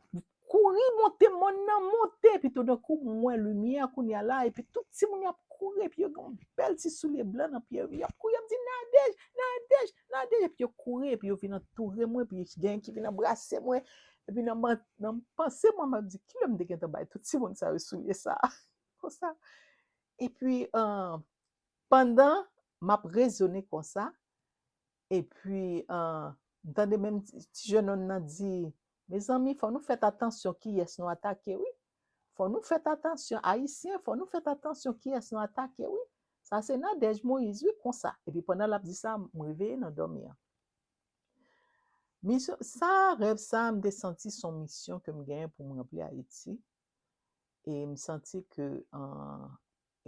kouri monte mòn nan, monte. Epi toudenkou, m wè limyè kounye a la. Epi tout timoun yo ap kouri. Epi yo gen yon bèl ti soulye blan nan pye yo. Y ap kouri, y ap di, Nadège, Nadège, Nadège. Epi yo kouri, epi yo vin antoure mwen, epi gen ki vin anbrase mwen. Epi nan, nan panse mwen, m ap di, kilè m te gentan bay tout timoun sa yo soulye sa? Konsa. Epi, uh, pandan m ap rezone konsa, epi, uh, m tande menm ti, ti jennonm nan di, mezanmi, fò nou fèt atansyon kiyès nou atake, wi. Fò nou fèt atansyon, Ayisyen, fò nou fèt atansyon kiyès nou atake, wi. Sa se Nadège Moïse, wi, konsa. Epi pandan l ap di sa, m reveye nan dòmi an. Misyon, sa, rèv sa, m te santi se yon misyon ke m genyen pou m ranpli Ayiti. E m santi ke, uh,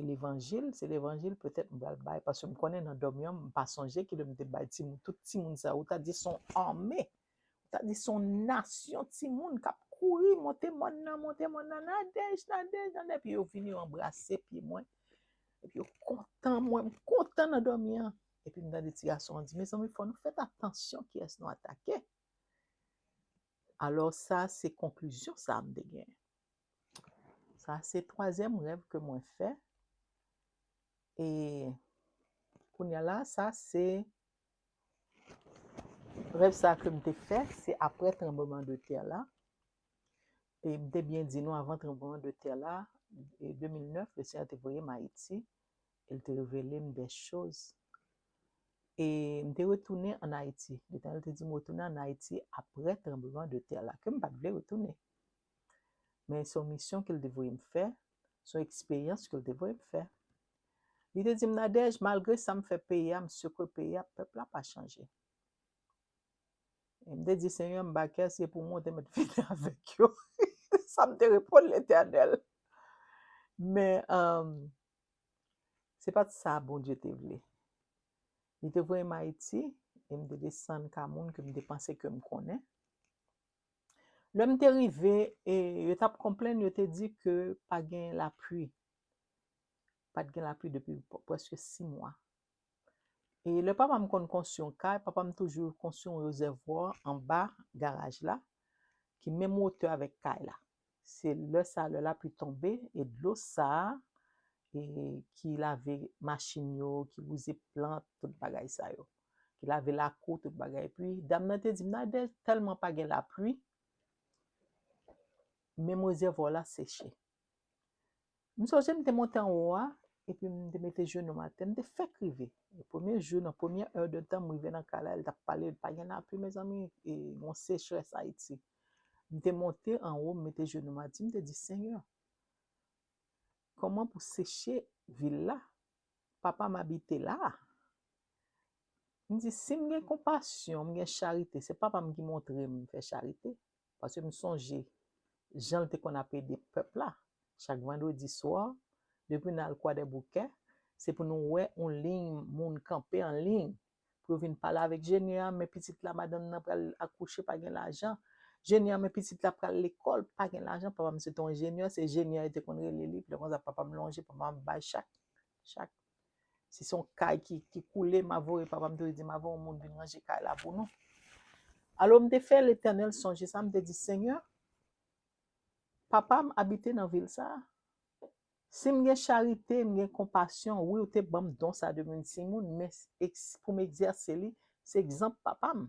levanjil, se levanjil petèt m pral bay, paske m konnen nan dòmi an, m pa sonje kilè m te bay timoun, tout timoun sa, ou ta di se yon ame, ou ta di se yon nasyon timoun k ap kouri, monte mòn nan, monte mòn nan, Nadège, Nadège, Nadège, epi yo vini, yo anbrase pye mwen, epi yo kontan mwen, m kontan nan dòmi an, epi m tande ti gason an di, mezanmi, fò nou fèt atansyon kiyès nou atake. Alò, sa se konklizyon sa m te gen. Sa se twazyèm rèv ke mwen fè. E kounye a la, sa se rèv sa ke m te fè, se apre tranbleman de tè la. E m te byen di nou avan tranbleman de tè la, e de mil nèf, le Senyè te voye m Ayiti, e l te revele m de choz. E m te retounen ann Ayiti. Letènèl te di m retounen ann Ayiti apre tranbleman de tè la, ke m pa t vle retounen. Men se yon misyon ke l te voye m fè, se yon eksperyans ke l te voye m fè. Li te di m, Nadège, malgre sa m fè peyi a, m sekwe peyi a, pèp la pa chanje. E m te di, Senyè, m pa kè, se pou mwen te mèt fini avèk yo. Sa m te reponn Letènèl. Men, um, se pa t sa Bondye te vle. Li te voye m Ayiti, e m te desann ka moun ke m te panse ke m konnen. Lè m te rive, e yo t ap konplenn, yo te di ke pa gen lapli. Pa t gen lapli depi p-, prèske sis mwa. E lè papa m konn konstwi yon kay, papa m toujou konstwi yon rezèvwa anba garaj la, ki menm wotè avèk kay la. Se lè sa, lè lapli tonbe, e dlo sa a, e ki lave machin yo, ki wouze plant, tout bagay sa yo. Ki lave lakou, tout bagay. Epi, dam nan te di m, Nadège, tèlman pa gen lapli, menm rezèvwa la seche. M sonje m te monte anwo a, epi m te mete jenou m atè, m te fèk rive. E premye jou, nan premyè è de tan, m rive nan kay la, li t ap pale, li pa gen lapli, mezanmi, e yon sechrès Ayiti. M te monte anwo, m mete jenou m atè, m te di, Senyè, kòman pou seche vil la? Papa m abite la. M di, si m gen konpasyon, m gen charite, se papa m ki montre m fè charite. Paske m sonje jan l te konn ap ede pèp la. Chak vandredi swa, depi n al Kwadèboukè, se pou nou wè yon liy moun kanpe an liy pou yo vin pale avèk Jenior, men pitit la, madanm nan pral akouche, pa gen lajan. Jenior, men pitit la pral lekòl, pa gen lajan. Papa m se te yon enjenyè, se Jenior yo te konn rele li. Lè konsa, papa m lonje, papa m bay chak, chak. Si se yon kay ki, ki koule, m a voye, papa m toujou di, m a voye yon moun vin ranje kay la pou nou. Alò, m te fè Letènèl sonje sa, m te di, Senyè, papa m abite nan vil sa a. Si m gen charite, m gen konpasyon, wi, ou te ban m don sa depi m timoun, men pou m egzèse li, se egzanp papa m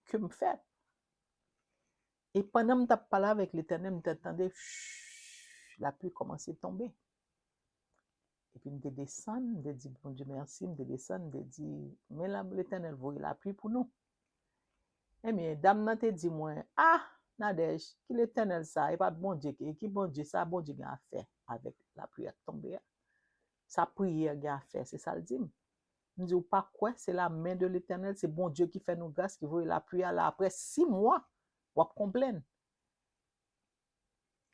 ke m fè. E pandan m t ap pale avèk Letènèl, m te tande, shh, lapli kòmanse tonbe. Epi m te desann, m te di Bondye mèsi, m te desann, m te di, men la, Letènèl voye lapli pou nou. Ebyen, dam nan te di mwen, ah, Nadège, ki Letènèl sa, e pa Bondye, ki, ki Bondye sa, Bondye gen afè avèk lapli a k tonbe a. Sa priyè gen afè, se sa l di m. M di, ou pa kwè, se la men de Letènèl, se Bondye ki fè nou gras, ki voye lapli a la, apre sis mwa, w ap konplenn.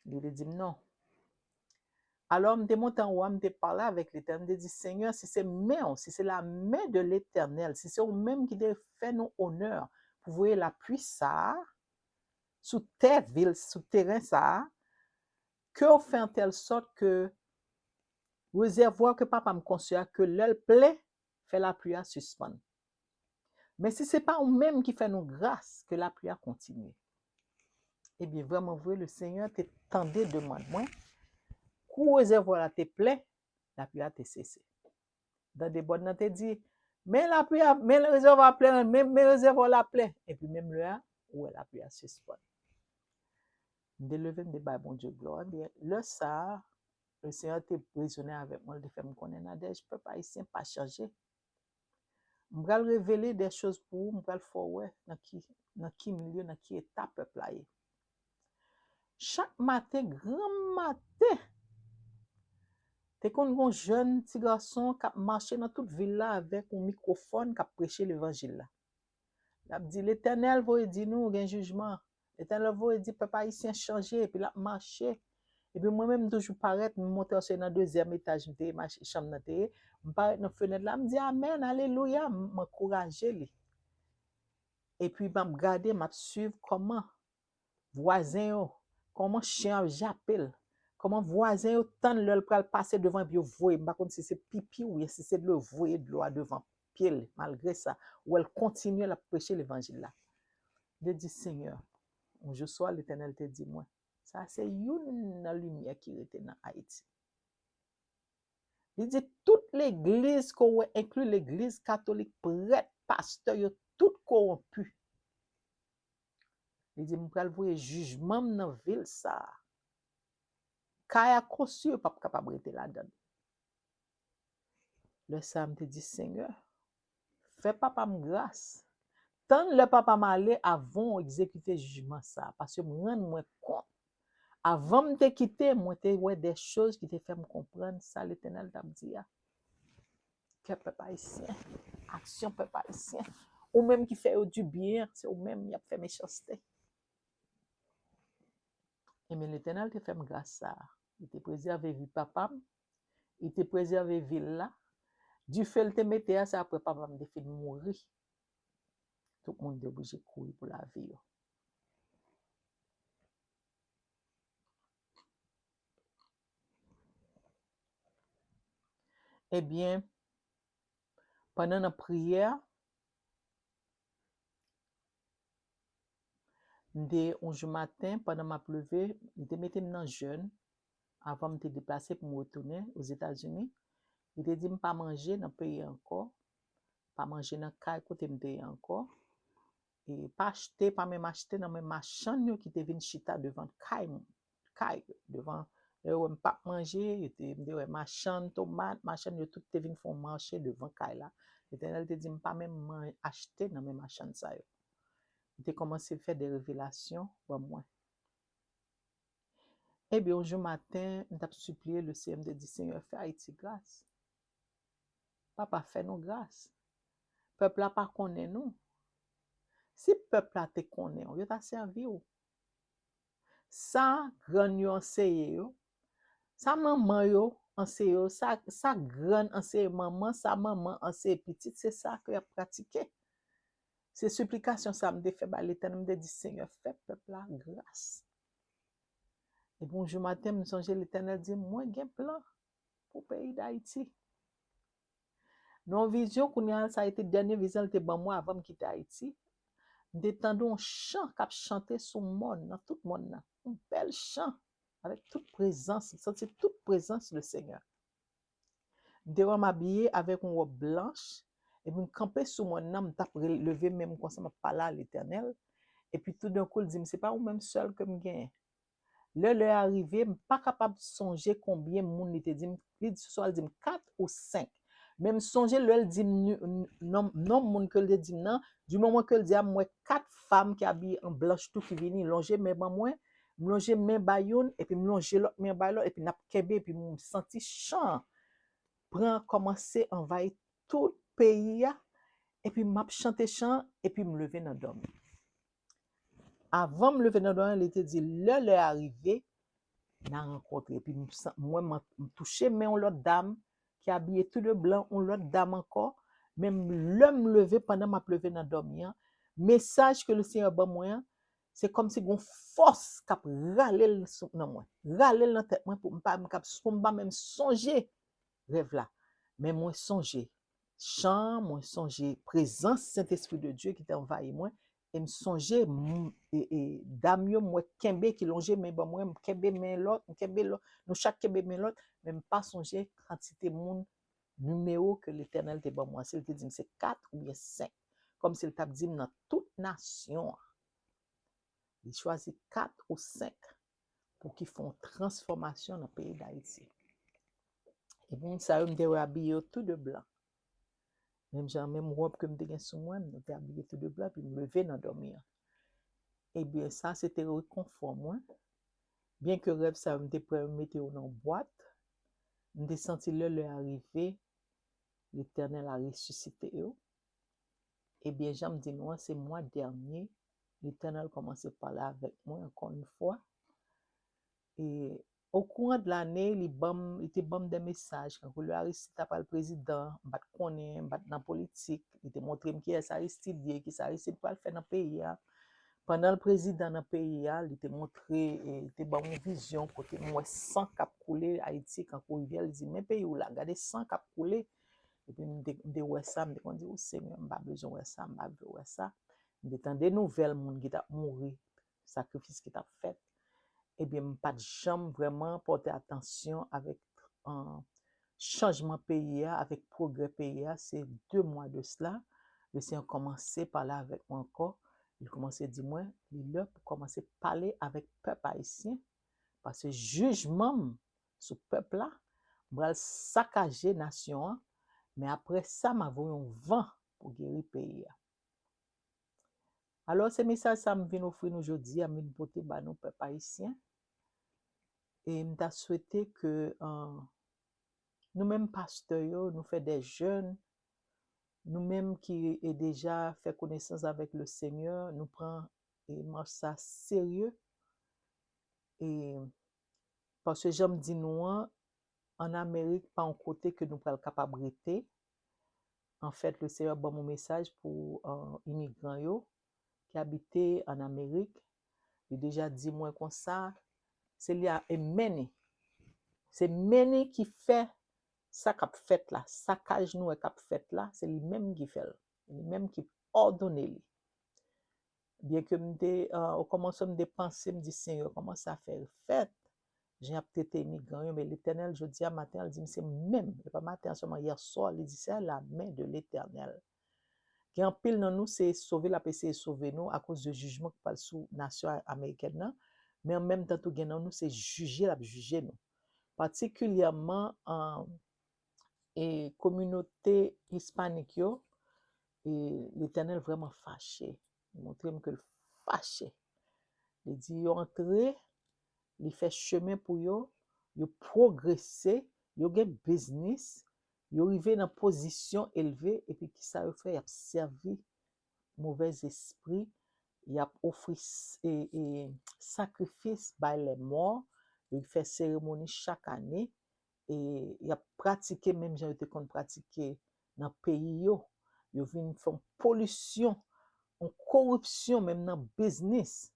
Li te di m non. Alò, m te monte anwo a, m te pale avèk Letènèl, m te di, Senyè, si se men w, si se la men de Letènèl, si se ou menm ki te fè nou onè pou voye lapli sa a sou tè vil, sou teren sa a, ke w fè an tèl sòt ke Rezèvwa ke papa m konstwi a, ke lè l plen, fè lapli a sispann. Men si se pa ou menm ki fè nou gras, ke lapli a kontinye. Ebyen, vrèman vre, le Senyè te tande demann mwen. Kou rezèvwa la te plen, lapli a te sese. Dande bòn nan te di, men lapli a, men rezèvwa a plen, men, men rezèvwa la plen. Epi menm lè a, ou wè lapli a sispann. M te leve, m te bay Bondye glwa. Ebyen, lè sa a, le Senyè te rezonnen avèk mwen, li te fè m konnen, Nadège, pèp ayisyen pa chanje. M pral revele de choz pou ou, m pral fè w wè nan ki, nan ki milye, nan ki eta pèp la ye. Chak maten, granm maten, te konn gon jèn ti gason k ap mache nan tout vil la avèk yon mikwofòn k ap preche levanjil la. L ap di, Letènèl voye di nou gen jijman. Letènèl voye di pèp ayisyen chanje, epi l ap mache. Epi mwen menm, m toujou parèt, m monte, se nan dezyèm etaj m te ye, mache, chanm nan te ye. M parèt nan fenèt la, m di, amèn, alelouya, m, m ankouraje li. Epi m ap gade, m ap swiv kòman vwazen yo, kòman chen ap jape l, kòman vwazen yo tann lè l pral pase devan epi yo voye, m pa konn si se pipi oubyen si se dlo, yo voye dlo a devan pye l, malgre sa, ou wè l kontinye l ap preche levanjil la. M te di, Senyè, yon jou swa, Letènèl te di mwen, sa se youn nan limyè ki rete nan Ayiti. Li di, tout legliz ke w wè, enkli legliz katolik, prèt, pastè, yo tout kowonpi. Li di, m pral voye jijman m nan vil sa a. Kay a konstwi, yo p ap kapab rete ladan l. Lè sa a, m te di, Senyè, fè papa m gras. Tann lè papa m ale avan w egzekite jijman sa a, paske m rann mwen kont. Avan m te kite, mwen te wè de choz ki te fè m konprann sa Letènèl t ap di a. Kè pèp ayisyen, aksyon pèp ayisyen. Ou menm ki fè yo dibyen, se ou menm y ap fè mechanste. Ebyen, Letènèl te fè m gras sa a. Li te prezève vi papa m, li te prezève vil la. Dife l te mete a, se apre papa m te fin mouri. Tout moun te oblije kouri pou lavi yo. Ebyen, pandan n ap priyè, m te, yon jou maten, pandan m ap leve, li te mete m nan jèn, avan m te deplase pou m retounen Ozetazini. Li te di m pa manje nan peyi ankò, pa manje nan kay kote m te ye ankò. E pa achte, pa menm achte nan men machann yo ki te vin chita devan kay m, kay yo, devan, lè yo wè m p ap manje, yo te, m te wè machann tomat, machann yo tout te vin fè yon mache devan kay la. Letènèl te di m pa menm man-, achte nan men machann sa yo. Li te kòmanse fè de revelasyon ban mwen. Ebyen, yon jou maten, m t ap sipliye le Senyè, m te di, Senyè, fè Ayiti gras. Papa, fè nou gras. Pèp la pa konnen nou. Si pèp la te konnen w, yo ta sèvi w. Sa grann yo anseye yo, sa manman yo anseye yo, sa, sa grann anseye manman, sa manman anseye pitit, se sa ke y ap pratike. Se siplikasyon sa a m te fè bay Letènèl, m te di, Senyè, fè pèp la gras. Epi yon jou maten, m sonje Letènèl di m, mwen gen plan pou peyi Dayiti. Nan yon vizyon, kounye a, sa a te dènye vizyon l te ban mwen avan m kite Ayiti. M te tande yon chan k ap chante sou mòn nan, tout mòn nan. Yon bèl chan, avèk tout prezans, m santi tout prezans le Senyè. M te wè m abiye avèk yon wòb blanch, epi m kanpe sou mòn nan, m t ap re-, leve men m konsa, m ap pale a Letènèl. Epi toudenkou, l di m, se pa ou menm sèl ke m genyen. Lè lè a rive, m pa kapab sonje konbyen moun li te di m, li di, swa l di m kat ou senk. Men m sonje lè l di m ni-, n-, non, non moun ke l te di m nan, di moman ke l di a, m wè kat fanm ki abiye an blanch tou ki vini lonje men ban mwen, m lonje men bay youn, epi m lonje lòt men bay lòt, epi n ap kenbe, epi m santi chan an pran, kòmanse anvayi tout peyi a, epi m ap chante chan an, epi m leve nan dòmi. Avan m leve nan dòmi an, li te di, lè lè a rive, n a rankontre. Epi m san-, mwen, m, m touche men yon lòt dam ki abiye tou de blan, yon lòt dam ankò. Men m, lè m leve, pandan m ap leve nan dòmi an, mesaj ke le Senyè ban mwen an, se kòmsi gon fòs k ap rale l sou, nan mwen, rale l nan tèt mwen pou m pa, m k ap, pou m pa menm sonje rèv la. Men mwen sonje chan, mwen sonje prezans Sentespri de Dye ki te anvayi mwen, e m sonje m- e, e, dam yo m wè kenbe, ki lonje men ban mwen, m kenbe men lòt, m kenbe lòt, nou chak kenbe men lòt, men m pa sonje kantite moun, nimewo ke Letènèl te ban mwen. Si l te di m se kat oubyen senk, kòmsi l t ap di m nan tout nasyon an, li chwazi kat ou senk pou ki fè yon transfòmasyon nan peyi Dayiti. E moun sa yo, m te wè abiye yo tou de blan. Menm jan, menm wòb ke m te gen sou mwen, nou te abiye tou de blan, epi m leve nan dòmi an. Ebyen, sa se te rekonfò mwen. Byen ke rèv sa yo, m te prè mete yo nan bwat, m te santi lè lè a rive, Letènèl a resisite yo. Ebyen, jan m di nou an, se mwa dènye, Letènèl kòmanse pale avèk mwen ankò yon fwa. E okouran de lane, li ban m, li te ban m de mesaj, kankou lè Aristide ta pral prezidan, m pa t konnen, m pa t nan politik, li te montre m kiyès Aristide ye, kisa Aristide pral fè nan peyi a. Pandan l prezidan nan peyi a, li te montre, e, li te ban m yon vizyon kote m wè san k ap koule Ayiti, kankou rivyè, li di, men peyi w la, gade san k ap koule. Epi m te, m te wè sa, m te konn di, o Senyè, m pa bezwen wè sa, m pa vle wè sa. M te tande nouvèl moun ki t ap mouri, sakrifis ki t ap fèt. Ebyen, m pa t janm vrèman pòte atansyon avèk, an, chanjman peyi a, avèk pwogrè peyi a. Se de mwa de sila, Lesenyè kòmanse pale avèk mwen ankò. Li kòmanse di mwen, li lè pou kòmanse pale avèk pèp ayisyen, paske jijman m sou pèp la, m pral sakaje nasyon an, men apre sa, m a voye yon van pou geri peyi a. Alò, se mesaj sa m vin ofri nou jodi a, m vin pote ba nou, pèp ayisyen. E m ta swete ke, an, nou menm pastè yo, nou fè de jèn, nou menm ki e deja fè konesans avèk Lesenyè, nou pran, e, mach sa serye. E, paske jan m di nou an, ann Amerik pa yon kote ke nou pral kapab rete. Anfèt, Lesenyè ban m yon mesaj pou, an, imigran yo ki abite ann Amerik. Li deja di mwen konsa, se li a, e Manny. Se Manny ki fè sa k ap fèt la, sakaj nou wè k ap fèt la, se li menm ki fè l. Li menm ki òdone li. Byen ke m te, an, okòmansman, m te panse, m di, Senyè, kòman sa fè fèt? Jan y ap trete imigran yo, men Letènèl, jodi a maten an, li di m se menm, e pa maten an sèlman, yè swa, li di, c'est la main de l'Éternel. Gen anpil nan nou, se sove l ap eseye sove nou akoz de jijman ki pral sou nasyon amerikèn nan, men an menm tan tou, gen nan nou, se jije l ap jije nou. Patikilyèman, an, e kominote ispanik yo, e Letènèl vrèman fache. Li montre m ke l fache. Li di yo antre, li fè chemen pou yo, yo pwogrese, yo gen biznis, yo rive nan pozisyon elve, epi kisa yo fè? Y ap sèvi movèzespri, y ap ofri s- e, e, sakrifis bay lèmò, yo fè seremoni chak ane, e y ap pratike menm jan yo te konn pratike nan peyi yo. Yo vin fè yon polisyon, yon koripsyon menm nan biznis,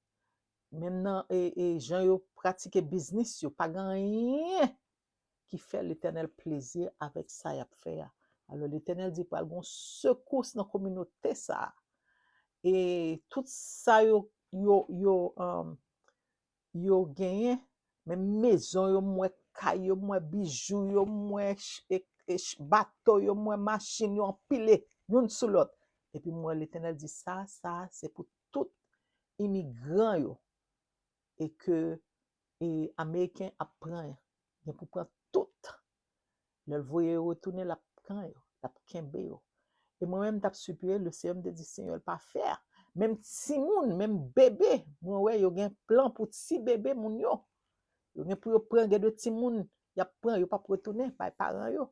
menm nan e, e jan yo pratike biznis yo. Pa gen anyen ki fè Letènèl plezi avèk sa y ap fè a. Alò, Letènèl di pral gen yon sekous nan kominote sa a. E tout sa yo, yo, yo, um, yo genyen, men mezon yo, m wè kay yo, m wè bijou yo, m wè ch- e- e ch- bato yo, m wè machin yo anpile, youn sou lòt. Epi m wè Letènèl di, sa, sa, se pou tout imigran yo. E ke, e, Ameriken ap pran, gen pou pran tout. Lè l voye yo retounen, l ap pran yo, l ap kenbe yo. E mwen menm, m t ap sipliye Lesenyè, m te di, Senyè, l pa fè. Menm timoun, menm bebe, mwen wè yo gen plan pou ti bebe moun yo. Yo gen pou yo pran, gen de timoun, y ap pran, yo p ap retounen bay paran yo.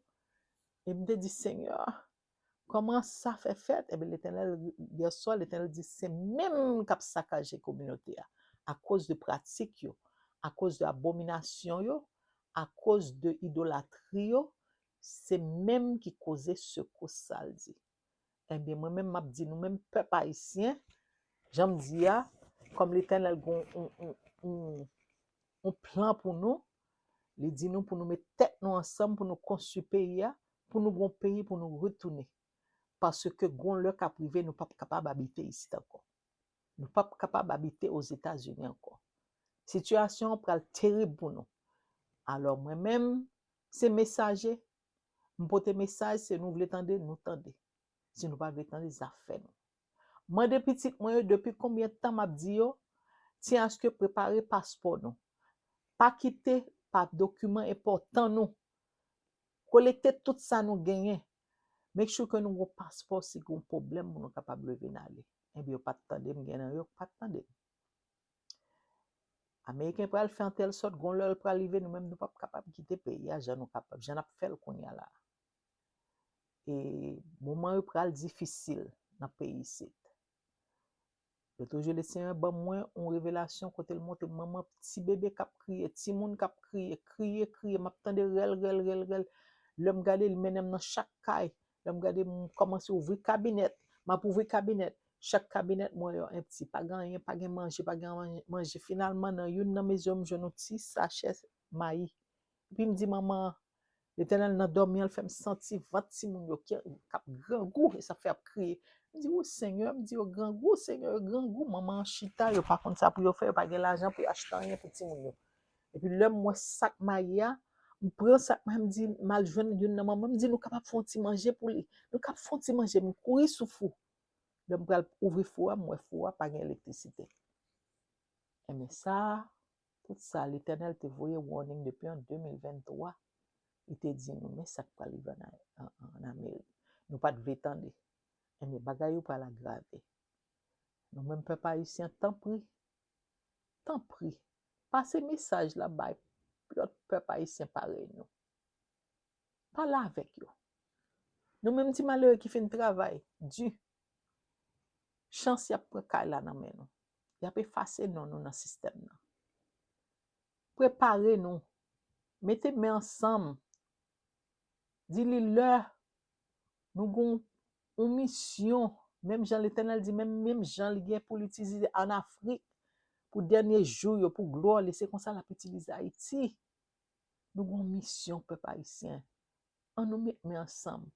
E m te di, Senyè, kòman sa fè fèt? Ebyen, Letènèl, yè swa, Letènèl di, se menm k ap sakaje kominote a, akoz de pratik yo, akoz de abominasyon yo, akoz de idolatri yo, se menm ki koze sekous sa, l di. Ebyen, mwen menm, m ap di nou menm, pèp ayisyen, jan m di a, kòm Letènèl gen yon, yon, yon, yon, yon plan pou nou, Li di nou pou nou met tèt nou ansanm pou nou konstwi peyi a, pou nou gon peyi pou nou retounen. Paske gon lè k ap rive, nou p ap kapab abite isit ankò. Nou p ap kapab abite Ozetazini ankò. Sitiyasyon an pral terib pou nou. Alò, mwen menm, se mesaje. M pote mesaj, se nou vle tande, nou tande. Si nou pa vle tande, zafè nou. Mande pitit mwen yo depi konbyen tan m ap di yo, tyen aske prepare paspò nou. Pa kite pa dokiman enpòtan nou. Kolekte tout sa nou genyen. Make sure ke nou gon paspò si gon pwoblèm pou nou kapab leve n ale. Ebyen, yo pa t tande m, gen nan yo k pa t tande m. Ameriken pral fè an tèl sòt, gon lè l pral rive, nou menm nou p ap kapab kite peyi a jan nou kapab, jan n ap fè l kounye a la. E moman yo pral difisil nan peyi isit. Lòt jou, Lesenyè ban mwen yon revelasyon kote l montre m manman ti bebe k ap kriye, timoun k ap kriye, kriye, kriye. M ap tande rèl, rèl, rèl, rèl. Lè m gade, li mennen m nan chak kay. Lè m gade, m kòmanse ouvri kabinèt. M ap ouvri kabinèt. Chak kabinèt, mwen wè yo empty. Pa gen anyen, pa gen manje, pa gen manje. Finalman, nan youn nan mezon, m jwenn yon ti sachè mayi. Epi m di, manman, Letènèl nan dòmi an, l fè m santi vant timoun yo ki, k ap grangou, e sa fè y ap kriye. M di, o Senyè, m di, yo grangou, Senyè, yo grangou. Manman an chita, yo pa konn sa pou yo fè, yo pa gen lajan pou yo achte anyen pou timoun yo. Epi lè m wè sak mayi a, m pran sak mayi, m di, m al jwenn youn nan manman, m di, nou kapab fè yon ti manje pou li. Nou kab fè yon ti manje, m kouri sou fou. Lè m pral ouvri fou a, m wè fou a pa gen elektrisite. Enben sa, Tout sa, Letènèl te voye warning depi an de mil venntwa. Li te di nou, men sa k pral rive ann, ann, ann Amerik. Nou pa t vle tande. Enben, bagay yo pral agrave. Nou menm pèp ayisyen, tanpri, tanpri, pase mesaj la bay lòt pèp ayisyen parèy nou. Pale avèk yo. Nou menm ti malere ki fin travay di, chans y ap pran kay la nan men nou. Y ap efase non nou nan sistèm nan. Prepare nou. Mete men ansanm. Di li lè nou gon yon misyon, menm jan Letènèl di, menm, menm jan li gen pou l itilize ann Afrik pou dènye jou yo, pou glwa li, se konsa l ap itilize Ayiti. Nou gon misyon, pèp ayisyen. Ann nou met men ansanm.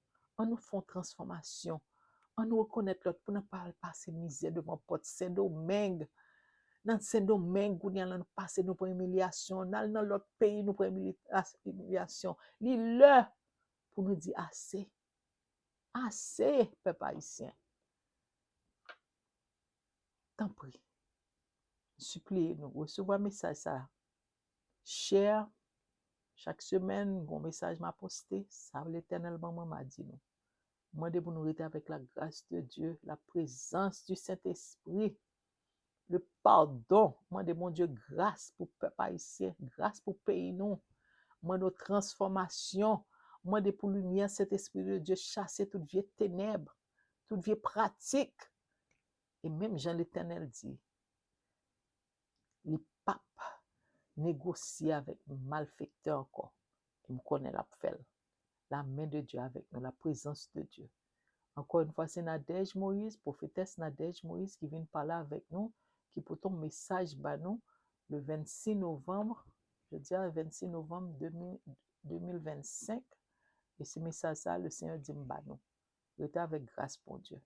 Ann nou fè yon transfòmasyon. Ann nou rekonèt lòt pou n pa al pase mizè devan pòt Sendomeng. Nan Sendomeng, kounye a la, nou pase, nou pran imilyasyon. N al nan lòt peyi, nou pran imilya-, imilyasyon. Li lè pou nou di ase. Ase, pèp ayisyen. Tanpri, m sipliye nou, resevwa mesaj sa a. Share chak semèn, gon mesaj m a poste, sa Letènèl ban mwen, m a di nou. M mande pou nou rete avèk la grâce de Dieu, la présence du Saint-Esprit, le pardon. M mande Bondye gras pou pèp ayisyen, gras pou peyi nou. M mande w transfòmasyon. M mande pou limyè Sentespri de Dye chase tout vye tenèb, tout vye pratik. E menm jan Letènèl di, li p ap negosye avèk malfektè ankò. E m konnen l ap fè l. La men de Dye avèk nou, la prezans de Dye. Ankò yon fwa, se Nadège Moïse, pwofetès Nadège Moïse ki vin pale avèk nou, ki pote yon mesaj ba nou le vennsis novanm, jodi a vennsis novanm de mil, de mil vennsenk. E se mesaj sa a, le Senyè di m ba nou. Rete avèk gras Bondye.